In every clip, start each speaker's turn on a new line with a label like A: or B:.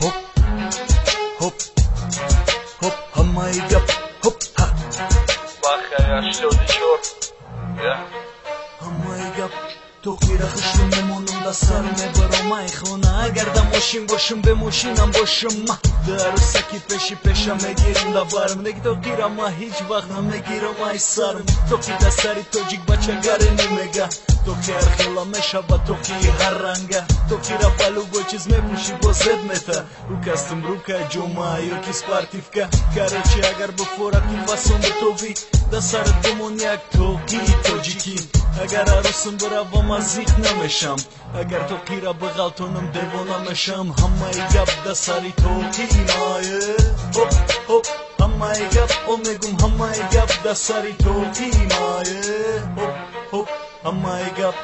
A: Хоп, хоп, хоп, ҳамаи гап, хоп, ҳа.
B: Баха 84. Я.
A: Ҳамаи гап тоқира хушрӯ мемонам, да сар мебарам ай хона. Агар да мошин бошам, бе мошинам бошам, ма ду арӯсаки пеши пеша мегирам да барм. Неки тоқира ма ҳеҷ вақт намегирам ай сарм. Тоқи да сари тоҷик бачагаре немега. Тоқи ҳар хела мешава, тоқии ҳар ранга. Тоқира ба любой чиз мепӯшӣ, бо зеб мета. Рӯ костюм, рӯка ҷома ёки спортивка. Короче, агар бифорад, ки фасон битовӣ, да сарат бимон як тоқии тоҷикӣ. Агар арӯсам биравам, аз зиқ намешам. Агар тоқира биғалтонам, девона мешам. Ҳамаи гап да сари тоқии мае. Хоп, хоп, ҳамаи гап, о мегум, ҳамаи гап да сари тоқии мае. Хоп, хоп, ҳамаи гап.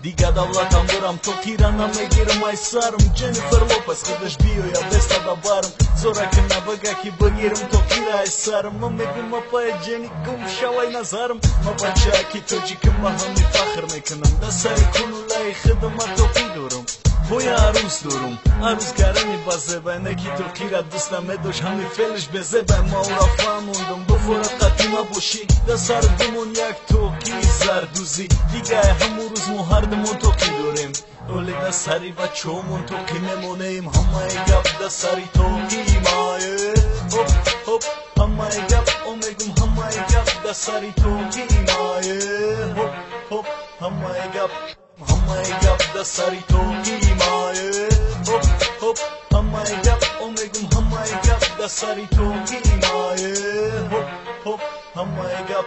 A: Дига давлатам бурам, тоқира намегирам ай сарм. Дженнифер Лопес худаш биёя беста да барм. Зорака набага, ки бигирам тоқира ай сарм. Ма мегум: апай Ҷени, гум шавай назарм. Ма бачаки тоҷикам, ма ҳами фахр мекунам. Да сари кулулаи худам ма тоқӣ дорам. Боя арӯс дорум, арӯс гарами базеба, неки тоқира дӯст намедошт, ҳами фелиш безеба. Ма ӯра фаҳмондум: бифорад қатима бошӣ, да сар бимон як тоқии зардӯзӣ. Дигай ҳамун рӯз мо ҳардумон тоқӣ дорем. Оле да сари бачаҳомон тоқӣ мемонем. Ҳамаи гап да сари тоқии мае. Хоп, хоп, ҳамаи гап, о мегум, ҳамаи гап да сари тоқии мае. Хоп, хоп, ҳамаи гап, ҳамаи гап да сари тоқии мае. Хоп, хоп, ҳамаи гап, о мегум, ҳамаи гап да сари тоқии мае. Хоп, хоп, ҳамаи гап.